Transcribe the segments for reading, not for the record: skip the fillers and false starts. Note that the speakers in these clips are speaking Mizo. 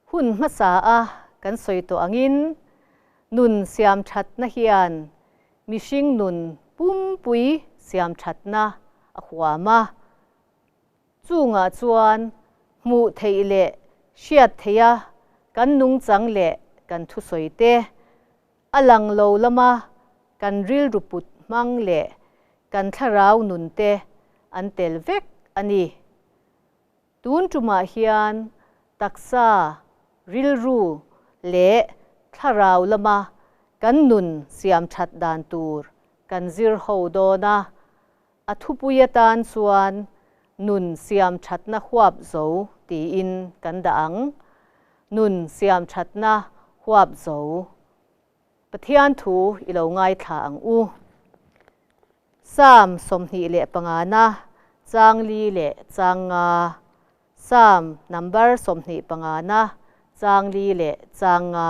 Hun hmasa a kan sawi tawh angin nun siam thatna hian mihring nun pumpui siam thatna a huam a. Chungah chuan hmuh theih leh hriat theiha kan nungchang leh kan thusawi te, a lang lo lama kan rilru put hmang leh kan thlarau nun te an tel vek a ni. Tun tumah hian taksa, rilru leh thlarau lama kan nun siam that dan tur kan zir ho dawn a. A thupui atan chuan Nun siam thatna huap zo tiin kan dah ang. Nun siam thatna huap zo. Pathian thu i lo ngaithla ang u. Psalm 25 na chang li leh chang nga. Psalm number 25 na chang li leh chang nga.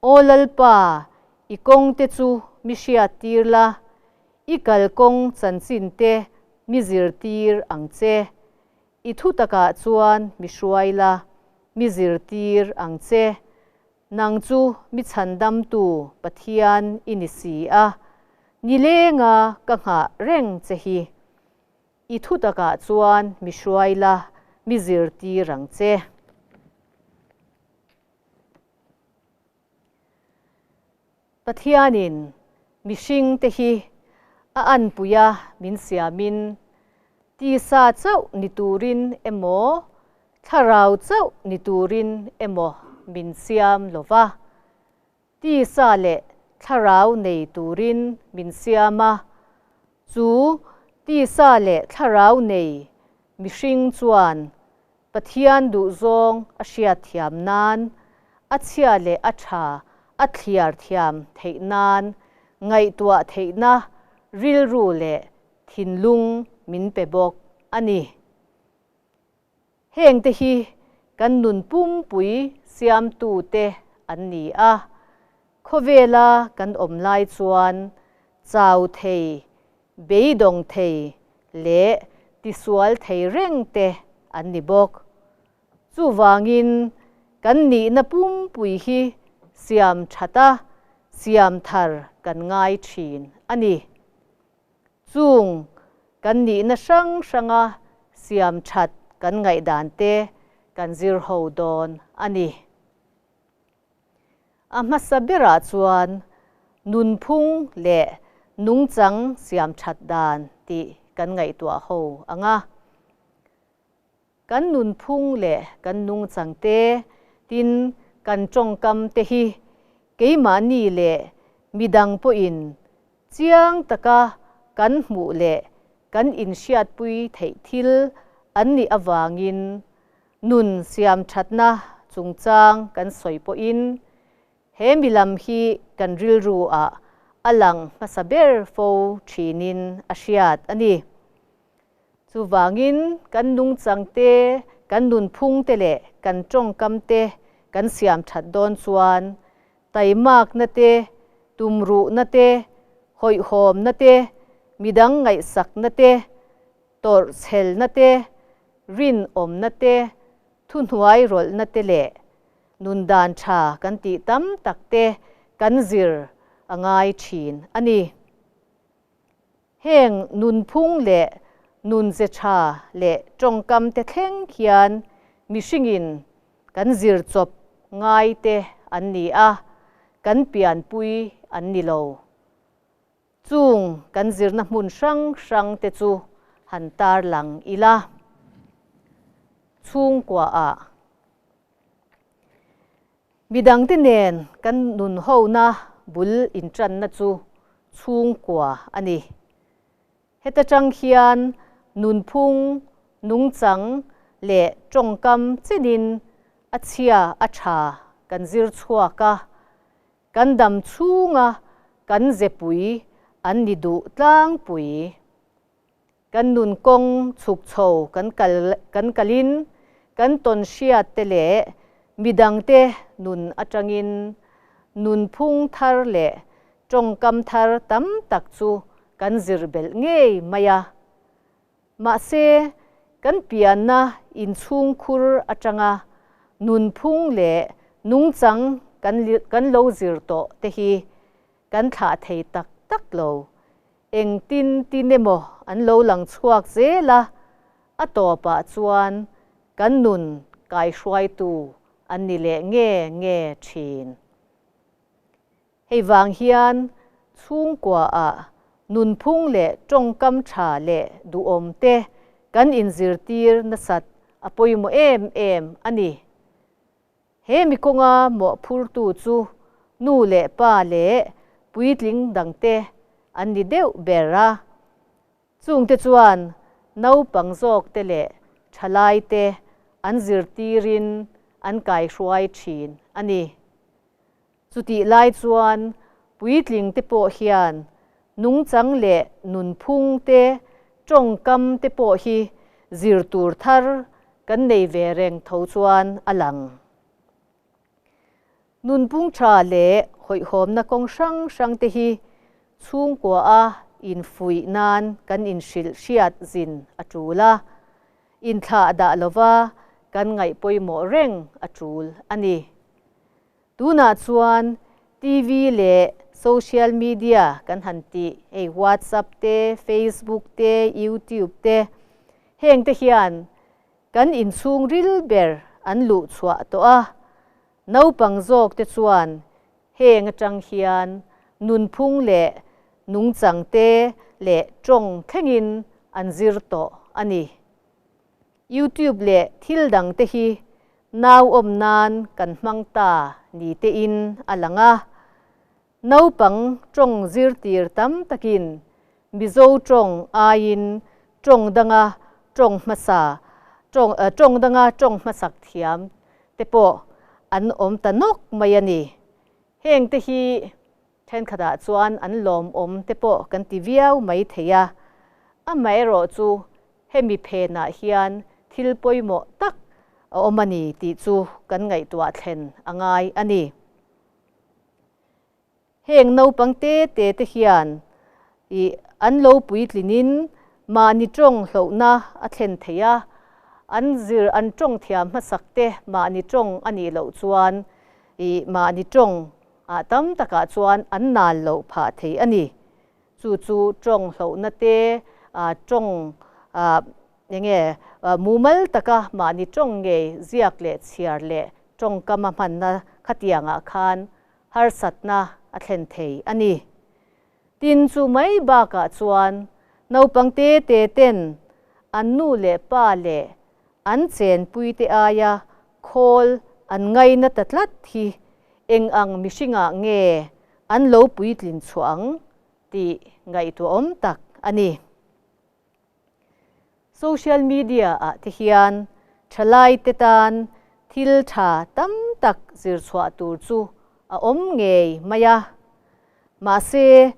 Aw Lalpa, i kawngte chu mi hriattir la, i kalkawng chanchinte mi zirtir ang che. I thutakah chuan mi hruai la, mi zirtir ang che. Nang chu mi chhandamtu Pathian i ni si a, nilenga ka nghah reng che hi. I thutakah chuan mi hruai la, mi zirtir ang che. Pathianin mihringte hi a anpuia min siamin tisa chauh ni turin emaw, thlarau chauh ni turin emaw min siam lo va. Tisa leh thlarau nei turin min siam a, chu tisa leh thlarau nei mihring chuan Pathian duhzawng a hriat thiam nan, a chhia leh a tha a thliar thiam theih nan ngaihtuah theihna rilru leh thinlung min pe bawk a ni. Hengte hi kan nun pumpui siamtute an ni a, khawvela kan awm lai chuan chau thei, beidawng thei leh tisual thei reng te an ni bawk. Chuvangin kan nihna pumpui hi siam that a, siam thar kan ngai thin a ni. Chung kan nihna hrang hranga siam that kan ngaihdan te kan zir ho dawn a ni. A hmasa berah chuan nunphung leh nungchang siam that dan tih kan ngaihtuah ho ang a. Kan nunphung leh kan nungchang te, tin kan tawngkam te hi keimahni leh midang pawhin chiang taka kan hmuh leh kan inhriatpui theih thil an nih avangin nun siamthatna chungchang kan sawi pawhin he milam hi kan rilru ah a lang hmasa ber fo thinin a hriat a ni. Chuvangin kan nungchang te, kan nunphung te leh kan tawngkam te kan siam that dawn chuan taimakna te, tumruhna te, hawihhawmna te, midang ngaihsakna te, tawrhchhelna te, rinawmna te, thuhnuai rawlhna te leh nundan tha kan tih tam tak te kan zir a ngai thin a ni. Heng nunphung leh nunze tha leh tawngkam te thleng hian mihringin kan zir chawp ngai te an ni a, kan pianpui an ni lo. Chung kan zirna hmun hrang hrang te chu han tarlang ila. Chhungkua ah. Midangte nen kan nun hona bul intanna chu chhungkua a ni. Heta tang hian nunphung, nungchang leh tawngkam chenin a chhia a tha kan zir chhuak a, kan dam chhunga kan zepui an ni duh tlangpui. Kan nun kawng chhuk chho kan kal kan kalin kan tawn hriat te leh midangte nun atangin nunphung thar leh tawngkam thar tam tak chu kan zir belh ngei mai a. Mahse, kan pianna inchhungkhur atanga Nunphung leh nungchang kan kan lo zir tawh te hi kan thlah thei tak tak lo. Engtin tin emaw an lo lang chhuak zel a, a tawpah chuan kan nun kaihruaitu an ni leh nge nge thin. Hei vang hian chhungkuaah nunphung leh tawngkam tha leh duhawm te kan inzirtir nasat a pawimawh em em a ni. He mi kawnga mawhphurtu chu nu leh pa leh puitling dangte an ni deuh ber a. Chungte chuan naupang zawkte leh thalaite an zirtirin an kaihruai thin a ni. Chutih lai chuan puitlingte pawh hian nungchang leh nunphung te, tawngkam te pawh hi zir tur thar kan nei ve reng tho chuan a lang. Nunphung tha leh hawihhawmna kawng hrang hrang te hi chhungkua a infuih nan kan inhrilh hriat zin a tul a, inthlah dah lova kan ngaih pawimawh reng a tul a ni. Tunah chuan TV leh social media kan han tih, hei WhatsApp te, Facebook te, YouTube te, heng te hian kan inchhung ril ber an luh chhuah tawh a. Naupang zawk te chuan heng atang hian nunphung leh nungchang te leh tawng thlengin an zir tawh a ni. YouTube leh thil dang te hi nau awm nan kan hmang ta ni te in a lang a. Naupang tawng zirtir tam takin Mizo tawng aiin tawng danga tawng hmasa tawng tawng danga tawng hmasak thiam te pawh an awm ta nawk mai a ni. Heng te hi Thenkhatah chuan an lawmawm te pawh kan ti viau mai thei a, amaherawh chu hemi phenah hian thil pawimawh tak a awm a ni tih chu kan ngaihtuah thlen a ngai a ni. Heng naupang te te te hian ih an lo puitlinin mahni tawng hlohna a thlen thei a, an zir an tawng thiam hmasak te mahni tawng a nih loh chuan ih mahni tawng Ah tam takah chuan an nal loh phah thei a ni. Chu chu tawng hlohna te, tawng eng nge mumal taka mahni tawng ngei ziak leh chhiar leh tawngkam a hmanna khatiangah khan harsatna a thlen thei a ni. Tin chu mai bakah chuan naupang te te ten an nu leh pa leh an chenpuite aia khawl an ngaina ta tlat hi eng ang mihringah nge an lo puitlin chhuah ang tih ngaihtuahawm tak a ni. Social media ah te hian thalai te tan thil tha tam tak zir chhuah tur chu a awm ngei mai a. Mahse,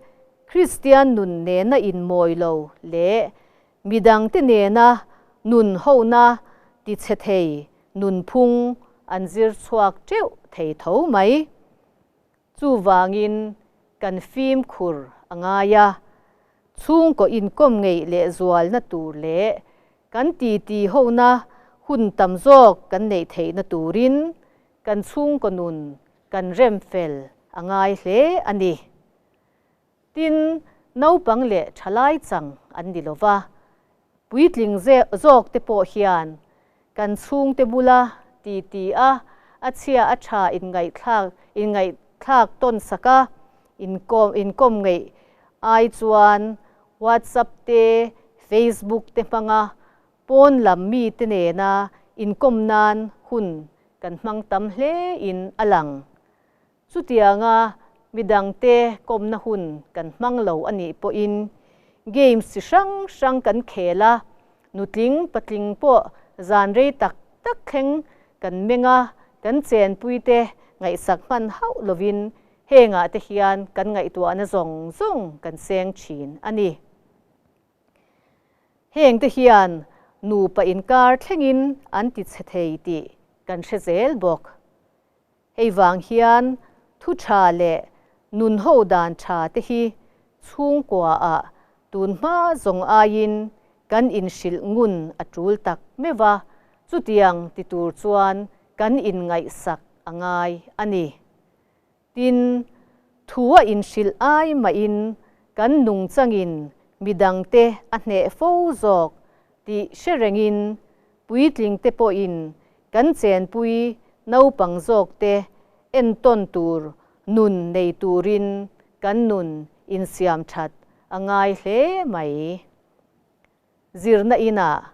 Kristian nun nena inmawi lo leh midang te nena nun hona tichhe thei nunphung an zir chhuak teuh thei tho mai. Chuvangin kan fimkhur a ngai a, chhungkaw inkawm ngeih leh zualna tur leh kan titi hona hun tam zawk kan neih theihna turin kan chhungkaw nun kan rem fel a ngai hle a ni. Tin, naupang leh thalai chang an ni lova, puitling zawk te pawh hian kan chhungte bula titi a, a chhia a tha inngaihthlak inngaihthlak tawn sak a, inkawm inkawm ngeih ai chuan WhatsApp te, Facebook te hmanga pawn lam mite nena inkawm nan hun kan hmang tam hle in a lang. Chutianga midangte kawmna hun kan hmang lo a nih pawhin games chi hrang hrang kan khel a, nutling patling pawh zan rei tak tak thleng kan meng a, kan chenpuite ngaihsak hman hauh lovin hengah te hian kan ngaihtuahna zawng zawng kan seng thin a ni. Heng te hian nupa inkar thlengin an ti chhe thei tih kan hre zel bawk. Hei vang hian thu tha leh nun ho dan tha te hi chhungkua ah tun hma zawng aiin kan inhrilh ngun a tul tak meuh a, chutiang ti tur chuan kan inngaihsak a ngai a ni. Tin, thua inhrilh ai mahin kan nungchangin midangte a hneh fo zawk tih hre rengin puitlingte pawhin kan chenpui naupang zawkte entawn tur nun nei turin kan nun insiamthat a ngai hle mai. Zirna inah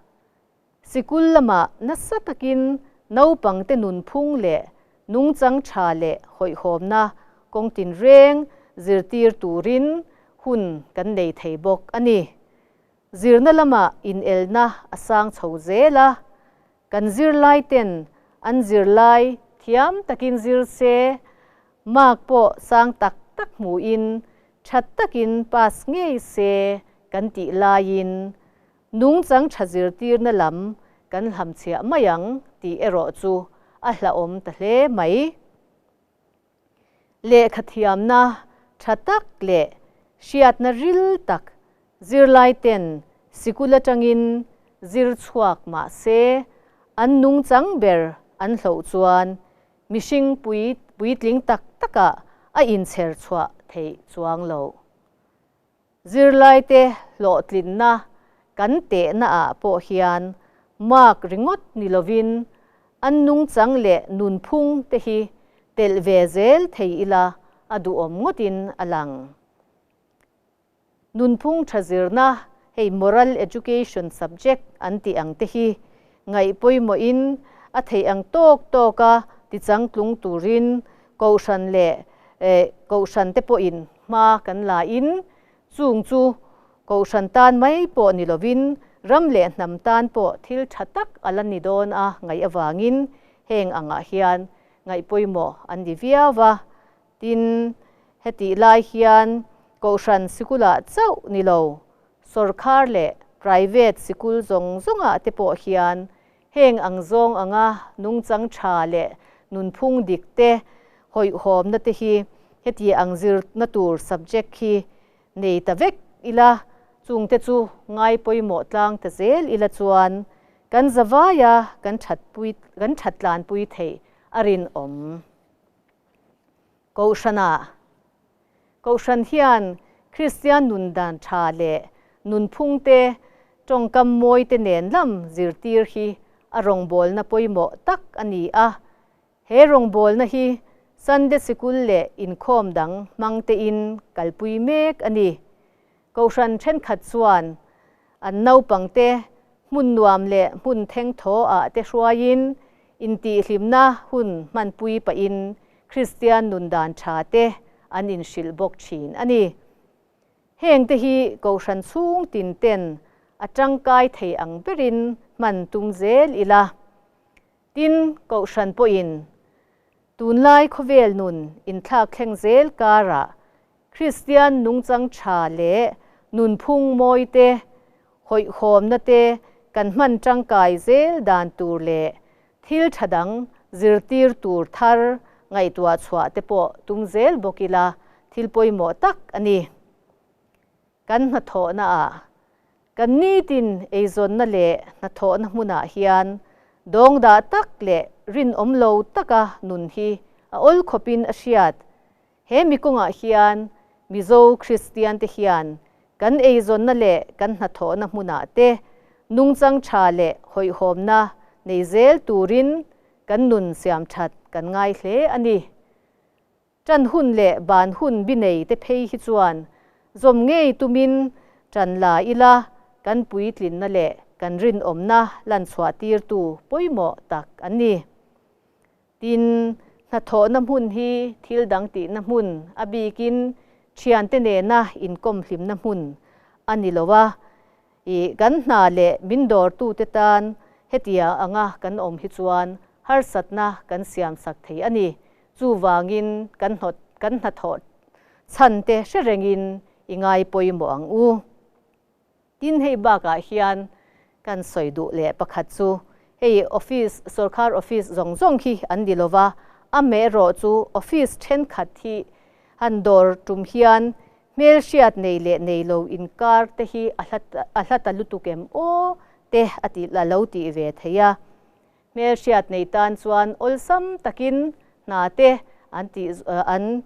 Sikul lamah nasa takin naupangte nunphung leh nungchang tha leh hawihhawmna kawng tinreng zirtir turin hun kan nei thei bawk a ni. Zirna lamah inelna a sang chho zel a, kan zirlaiten an zirlai thiam takin zir se, mark pawh sang tak tak hmuin tha takin pass ngei se kan tih laiin Nungchang tha zirtirna lam kan hlamchhiah mai ang tih erawh chu a hlauhawm ta hle mai. Lehkha thiamna tha tak leh hriatna ril tak zirlaiten sikul atangin zir chhuak mah se, an nungchang ber an hloh chuan mihring puitling tak takah a inchher chhuah theih chuang loh. Zirlaite hlawhtlinna kan tehnaah pawh hian mark ringawt ni lovin an nungchang leh nunphung te hi telh ve zel thei ila a duhawm ngawtin a lang. Nunphung tha zirna, hei moral education subject an tih ang te hi ngaih pawimawhin a theih ang tawk tawka tichangtlung turin kohhran leh kohhran te pawhin Hma kan la in, chung chu Kohhran tan mai pawh ni lovin ram leh hnam tan pawh thil tha tak a la ni dawn a ngaih avangin heng angah hian ngaih pawimawh an ni viau va. Tin, hetih lai hian Kohhran sikulah chauh ni lo, sawrkhar leh private sikul zawng zawngah te pawh hian Heng ang zawng anga nungchang tha leh nunphung dik te, hawihhawmna te hi heti ang zirna tur subject hi nei ta vek ila, chungte chu ngai pawimawh tlang ta zel ila chuan kan zavaia kan thatpui kan thattlanpui theih a rinawm. Kohhranah Kohhran hian Kristian nun dan tha leh nunphung te, tawngkam mawi te nen lam zirtir hi a rawngbawlna pawimawh tak a ni a. He rawngbawlna hi Sande sikul leh inkhawm dang hmang tein kalpui mek a ni. Kohhran thenkhat chuan an naupangte hmun nuam leh hmun thengthaw ah te hruaiin intihhlimna hun hmanpui pahin Kristian nun dan tha te an inhrilh bawk thin a ni. Heng te hi Kohhran chhung tin ten a tangkai thei ang berin hman tum zel ila. Tin, Kohhran pawhin tunlai khawvel nun inthlak thleng zel karah Kristian nungchang tha leh nunphung mawi te, hawihhawmna te kan hman tangkai zel dan tur leh thil tha dang zirtir tur thar ngaihtuah chhuah te pawh tum zel bawk ila thil pawimawh tak a ni. Kan hnathawhnaah, kan nitin eizawnna leh hnathawhna hmunah hian dawngdah tak leh rinawm lo taka nun hi a awl khawpin a hriat. He mi kawngah hian Mizo Kristian te hian kan eizawnna leh kan hnathawhna hmunah te nungchang tha leh hawihhawmna nei zel turin kan nun siam that kan ngai hle a ni. Tan hun leh ban hun bi nei te phei hi chuan zawm ngei tumin tan la ila kan puitlinna leh kan rinawmna lanchhuah tirtu pawimawh tak an ni. Tin, hnathawhna hmun hi thil dang tihna hmun, a bikin thiante nena inkawm hlimna hmun a ni lo a. Ih, kan hna leh min dawrtute tan hetia anga kan awm hi chuan harsatna kan siamsak thei a ni. Chuvangin kan hnawt kan hnathawh chhante hre rengin i ngai pawimawh ang u. Tin, hei bakah hian kan sawi duh leh pakhat chu hei office, sorkar office zawng zawng hi an ni lova, amaherawh chu office thenkhat hi han dawr tum hian hmelhriat nei leh nei lo inkar te hi a hla a hla ta lutuk em aw te a tih a lo tih ve thei a. Hmelhriat nei tan chuan awlsam takin hna te an tih an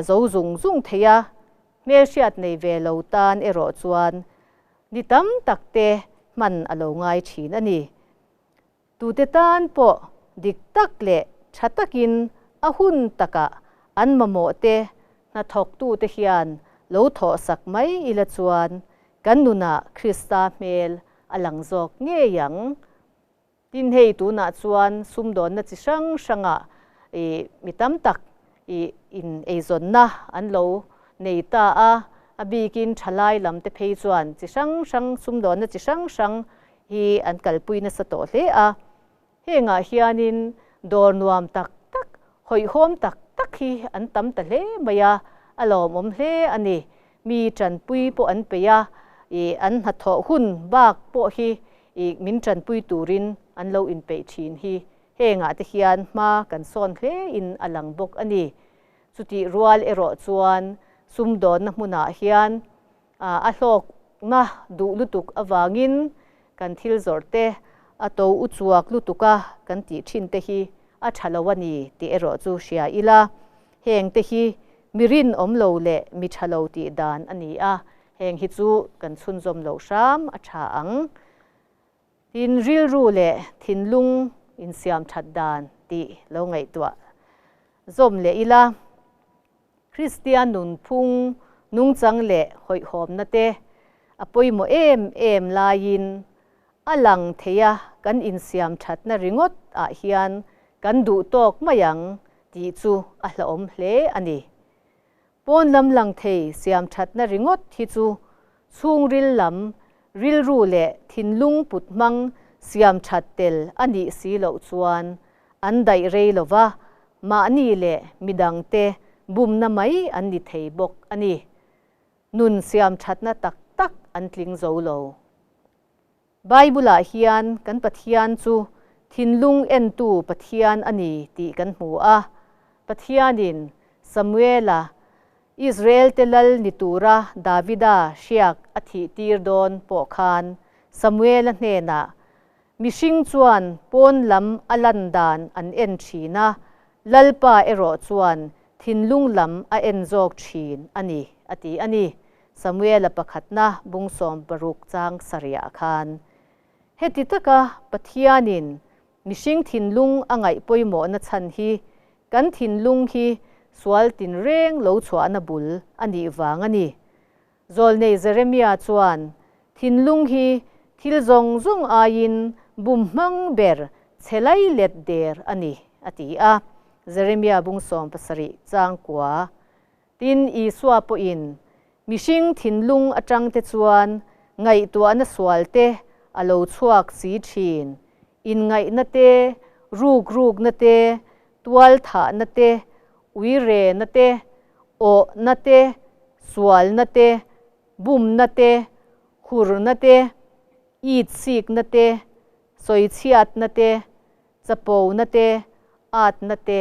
zo zung zung thei a, hmelhriat nei ve lo tan erawh chuan ni tam tak te hman a lo ngai thin a ni. Tute tan pawh dik tak leh tha takin a hun takah an mamawh te hnathawktute hian lo thawhsak mai ila chuan kan nunah Krista hmel a lang zawk ngei ang. Tin hei tunah chuan sumdawnna chi hrang hrangah ih mi tam tak ih in eizawnna an lo nei ta a, a bikin thalai lam te phei chuan chi hrang hrang sumdawnna chi hrang hrang hi an kalpui nasa tawh hle a. Hengah hianin dawr nuam tak tak, hawihhawm tak tak hi an tam ta hle mai a, a lawmawm hle a ni. Mi tanpui pawh an peih a, ih an hnathawh hun bak pawh hi ih min tanpui turin an lo inpeih thin hi hengah te hian hma kan sawn hle in a lang bawk a ni. Chutih rual erawh chuan sumdawnna hmunah hian a hlawkna duh lutuk avangin kan thil zawrh te a to u chuak lutuk a kan tih thin te hi a tha lo a ni tih erawh chu hria ila. Heng te hi mi rinawm lo leh mi tha lo tih dan a ni a, heng hi chu kan chhunzawm loh hram a tha ang. Tin, rilru leh thinlung insiam that dan tih lo ngaihtuah zawm leh ila, Kristian nunphung nungchang leh hawihhawmna te a pawimawh em em laiin a lang thei a, kan insiam thatna ringawt ah hian kan duh tawk mai ang tih chu a hlauhawm hle a ni. Pawn lam lang thei siam thatna ringawt hi chu chhungril lam rilru leh thinlung put hmang siam that tel a nih si loh chuan an daih rei lo va, mahni leh midangte bumna mai an ni thei bawk a ni. Nun siam thatna tak tak an tling zo lo. Bible-ah hian kan Pathian chu thinlung entu Pathian a ni tih kan hmu a. Pathianin Samuela, Israel-te lal ni tura Davida hriak a thihtir dawn pawh khan Samuela hnenah, Mihring chuan pawn lam a lan dan an en thin a, Lalpa erawh chuan thinlung lam a en zawk thin a ni, a ti a ni. Samuela pakhatna bung 60 chang sarihah khan, Heti taka Pathianin mihring thinlung a ngaih pawimawhna chhan hi kan thinlung hi sual tinreng lo chhuahna bul a nih vang a ni. Zawlnei Jeremia chuan, Thinlung hi thil zawng zawng aiin bum hmang ber chhe lai let der a ni, a ti a, Jeremia bung 70 chang kua. Tin, Isua pawhin mihring thinlung atangte chuan ngaihtuahna sualte a lo chhuak si thin, inngaihna te, rukrukna te, tualthahna te, uirena te, awhna te, sualna te, bumna te, hurna te, itsikna te, sawichhiatna te, chapona te, atna te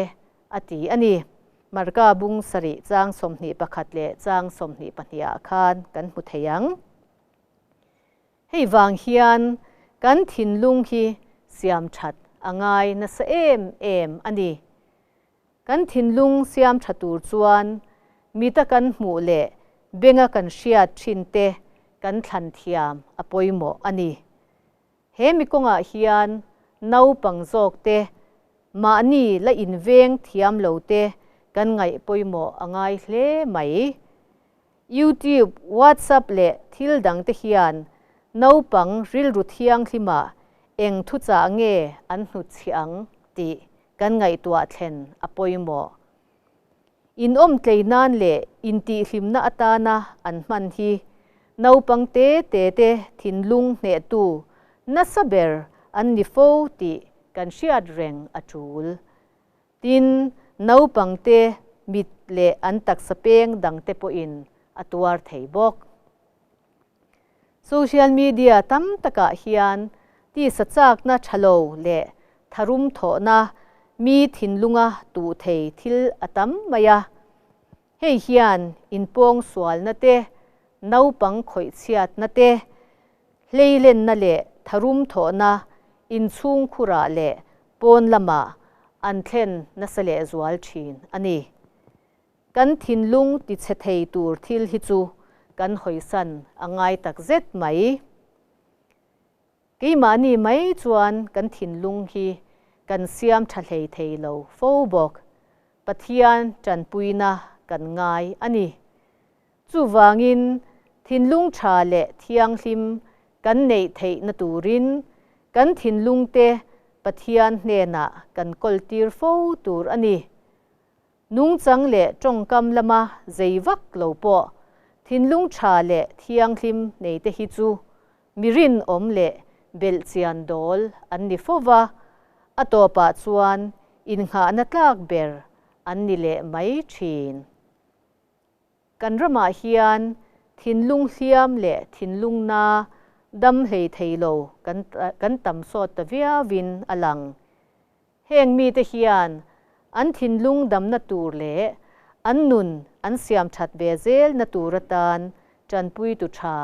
a ti a ni. Marka bung sarih chang 21 leh chang 22 ah khan kan hmu thei ang. Hei vang hian kan thinlung hi siam that a ngai nasa em em a ni. Kan thinlung siam tha tur chuan mita kan hmuh leh benga kan hriat thin te kan thlan thiam a pawimawh a ni. He mi kawngah hian naupang zawk te, mahni la inveng thiam lo te kan ngaih pawimawh a ngai hle mai. YouTube, WhatsApp leh thil dang te hian naupang rilru thianghlimah eng thuchah nge an hnutchhiah ang tih kan ngaihtuah thlen a pawimawh. Inawmtlei nan leh intihhlimna atana an hman hi naupang te te te thinlung hnehtu nasa ber an ni fo tih kan hriat reng a tul. Tin, naupang te mit leh an taksa peng dangte pawhin a tuar thei bawk. Social media tam takah hian tisa chakna tha lo leh tharum thawhna mi thinlunga tuh thei thil a tam mai a. Hei hian inpawng sualna te, naupang khawihchhiatna te, hleilenna leh tharum thawhna inchhungkhurah leh. pawn lamah an thlen nasa lehzual thin a ni. Kan thinlung tichhe thei tur thil hi chu kan hawisan a ngai takzet mai. Keimahni mai chuan kan thinlung hi kan siam tha hlei thei lo fo bawk. Pathian tanpuina kan ngai a ni. Chuvangin thinlung tha leh thianghlim kan neih theihna turin kan thinlungte Pathian hnenah kan kawltir fo tur a ni. Nungchang leh tawngkam lama zei vak lo pawh thinlung tha leh thianghlim neite hi chu mi rinawm leh belhchian dawl an ni fo va, a tawpah chuan innghahna tlak ber an ni leh mai thin. Kan ramah hian thinlung hliam leh thinlung na dam hlei thei lo kan tam sawt ta viauin a lang. Heng mite hian an thinlung damna tur leh an nun an siam that ve zelna tur atan tanpuitu tha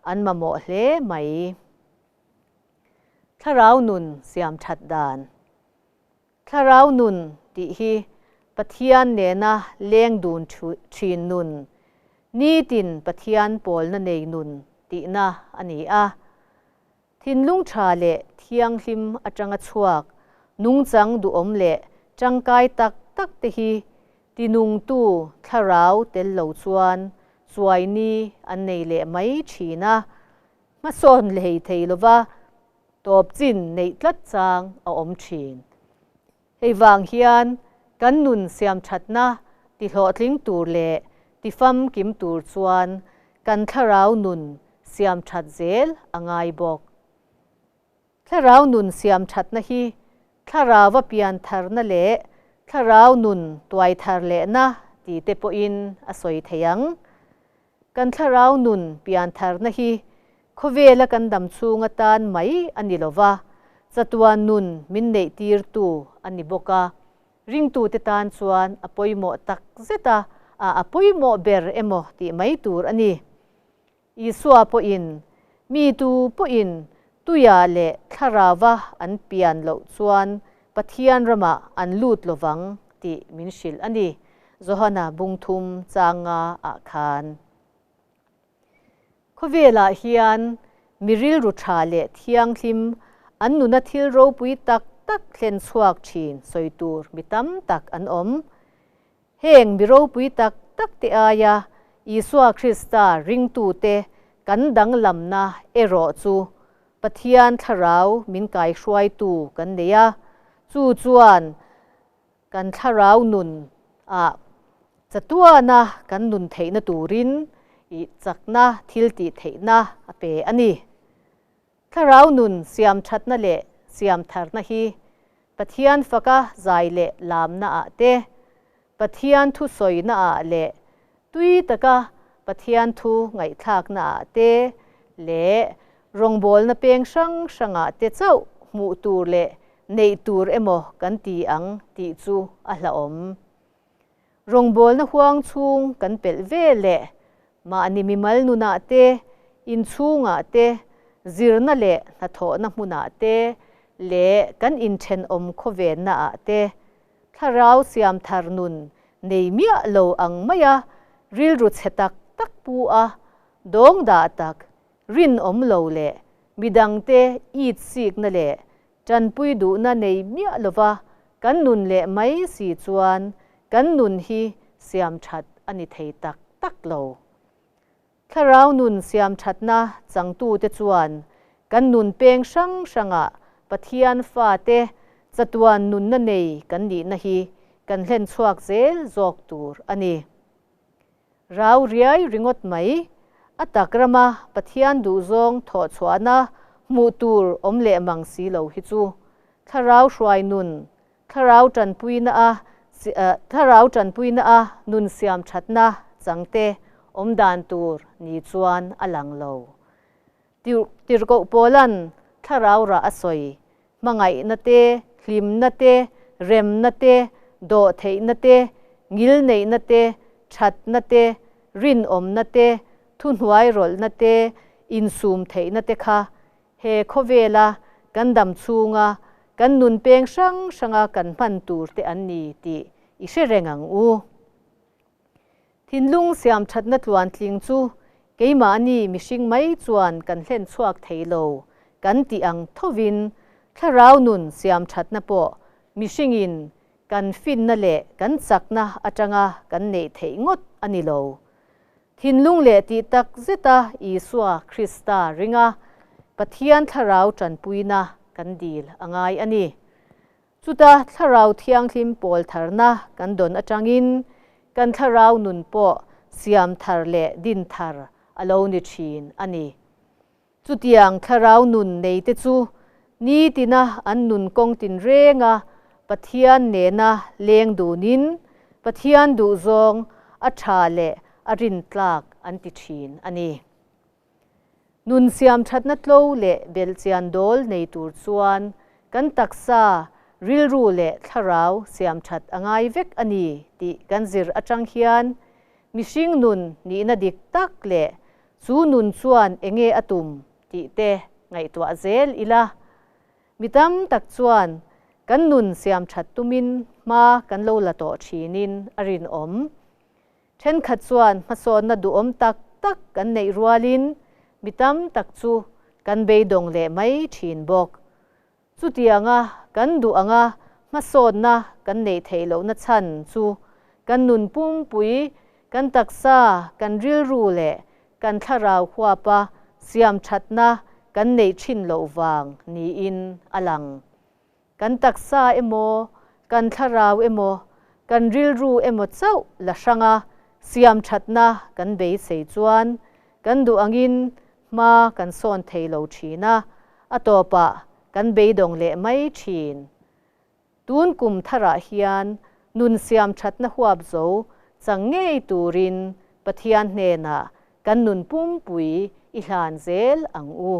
an mamawh hle mai. Thlarau nun siam that dan. Thlarau nun tih hi Pathian nena leng dun thin nun, nitin Pathian pawlna nei nun tihna a ni a. Thinlung tha leh thianghlim atanga chhuak, nungchang duhawm leh tangkai tak tak te hi tinungtu thlarau tel lo chuan chuaini an nei leh mai thin a, hmasawn hlei thei lova tawp chin neih tlat chang a awm thin. Hei vang hian kan nun siamthatna tihlawhtling tur leh tifamkim tur chuan kan thlarau nun siamthat zel a ngai bawk. Thlarau nun siamthatna hi thlaraua piantharna leh thlarau nun tuaithar lehna ti te pawhin a sawi thei ang. Kan thlarau nun piantharna hi khawvela kan dam chhung atan mai a ni lova, chatuan nun min neihtirtu a ni bawk a. Ringtute tan chuan a pawimawh tak zet a, a pawimawh ber emaw tih mai tur a ni. Isua pawhin, Mi tu pawhin tuia leh thlarauva an pian loh chuan Pathian ramah an lut lovang tih min hrilh a ni, Johana bungthum changa ah khan. Khawvelah hian mi rilru tha leh thianghlim an nuna thil ropui tak tak thlen chhuak thin sawi tur mi tam tak an awm. Heng mi ropui tak tak te aia Isua Krista ringtute kan danglamna erawh chu Pathian thlarau min kaihruaitu kan nei a, chu chuan kan thlarau nun ah chatuana kan nun theihna turin ih chakna thil tih theihna a pe a ni. Thlarau nun siam thatna leh siam tharna hi Pathian faka zai leh lamna ah te, Pathian thu sawina ah leh tui taka Pathian thu ngaihthlakna ah te leh rawngbawlna peng hrang hrangah te chauh hmuh tur leh neih tur emaw kan ti ang tih chu a hlauhawm. Rawngbawlna huang chhung kan pelh ve leh mahni mimal nunah te, inchhungah te, zirna leh hnathawhna hmunah te leh kan inthenawm khawvennaah te thlarau siam thar nun nei miah lo ang maia rilru chhe tak tak pu a, dawng dah tak, rinawm lo leh midangte it sikna leh tanpui duhna nei miah lova kan nun leh mai si chuan kan nun hi siam that a ni thei tak tak lo. Thlarau nun siam thatna changtute chuan kan nun peng hrang hrangah Pathian fate chatuan nunna nei kan nihna hi kan hlen chhuak zel zawk tur a ni. Rau riai ringawt mai, a tak rama Pathian duhzawng thawh chhuahna hmuh tur awm leh mang si lo hi chu thlarau hruai nun, thlarau tanpuina a thlarau tanpuina a nun siam thatna changte awm dan tur ni chuan a lang lo. Tirhkoh Paulan thlarau rah a sawi, hmangaihna te, hlimna te, remna te, dawhtheihna te, ngilneihna te, thatna te, rinawmna te, thuhnuairawlhna te, insum theihna te kha he khawvela kan dam chhunga kan nun peng hrang hranga kan hman tur te an ni tih i hre reng ang u. Thinlung siam thatna tluantling chu keimahni mihring mai chuan kan hlen chhuak thei lo kan tih ang thovin thlarau nun siam thatna pawh mihringin kan finna leh kan chakna atanga kan neih theih ngawt a ni lo. Thinlung leh tih tak zeta Isua Krista ringa Pathian thlarau tanpuina kan dil a ngai a ni. Chuta thlarau thianghlim pawl tharna kan dawn atangin kan thlarau nun pawh siam thar leh din thar a lo ni thin a ni. Chutiang thlarau nun nei te chu nitina an nun kawng tin renga Pathian nena leng dunin Pathian duh zawng a tha leh a rin tlak an ti thin a ni. Nun siam thatna tlo leh belhchian dawl nei tur chuan kan taksa rilru leh thlarau siam that a ngai vek a ni tih kan zir atang hian mihring nun nihna dik tak leh chu nun chuan enge a tum tih te ngaihtuah zel ila. Mi tam tak chuan kan nun siam that tumin hma kan lo la tawh thinin a rinawm. Thenkhat chuan hmasawnna duhawm tak tak kan neih rualin mi tam tak chu kan beidawng leh mai thin bawk. Chutianga kan duh anga hmasawnna kan neih theih lohna chhan chu kan nun pumpui, kan taksa, kan rilru leh kan thlarau huapa siam thatna kan neih thin loh vang niin a lang. Kan taksa emaw, kan thlarau emaw, kan rilru emaw chauh la hranga siam thatna kan beisei chuan kan duh angin hma kan sawn thei lo thin a, a tawpah kan beidawng leh mai thin. Tun kum tharah hian nun siam thatna huap zo chang ngei turin Pathian hnenah kan nun pumpui i hlan zel ang u.